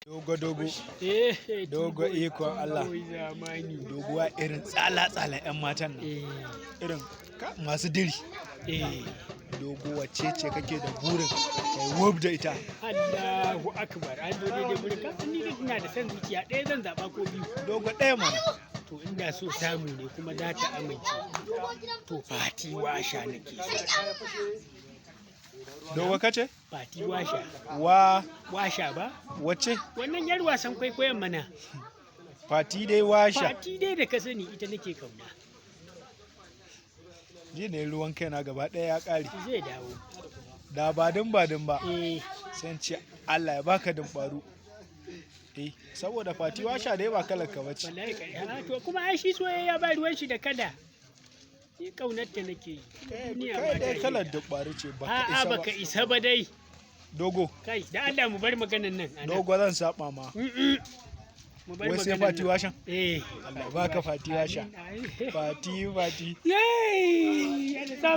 Dogo dogo. Eh, Dogo ikon Allah. Zamani. Doguwa irin tsala-tsalan 'yan matan nan. Irin masu diri. Dogo, wacce ce kake da burin kai wub da ita? Allahu akbar. An zo daidai gurin. Ka san ni dai ina da son zuciya, ɗaya zan zaɓa ko biyu? Dogo, ɗaya mana. To, inda so samu ne kuma za ta amince. To, Fati Washa nake so. Dogo, kace? Fati Washa. Wa? Washa ba? Wacce? Wannan yar wasan kwaikwayon mana. Fati dai Washa. Fati dai da ka sani, ita nake kauna. Ji ne ruwan kaina gaba ɗaya ya ƙare. Zai dawo. Da ba din ba din ba. Eh. Sai in ce Allah ya baka dimbaru. Eh, saboda Fati Washa dai ba kalar ka bace. Wallahi kai. Ha, to kuma ai shi soyayya ba ruwan shi da kala. Ni kaunarta nake yi. Duniya Kai ma dai ta kalar shaida. dimbaru ce, baka A'a, isa ba. baka isa ba dai. Dogo. Kai, da Allah mu bar maganan nan a nan. Dogo, zan saba ma. Mu bar Wai sai maganan Fati nan. Washan? Eh. Allah ya baka Fati Washa. Amin, amin. Fati, Fati. Yay! Allah sa.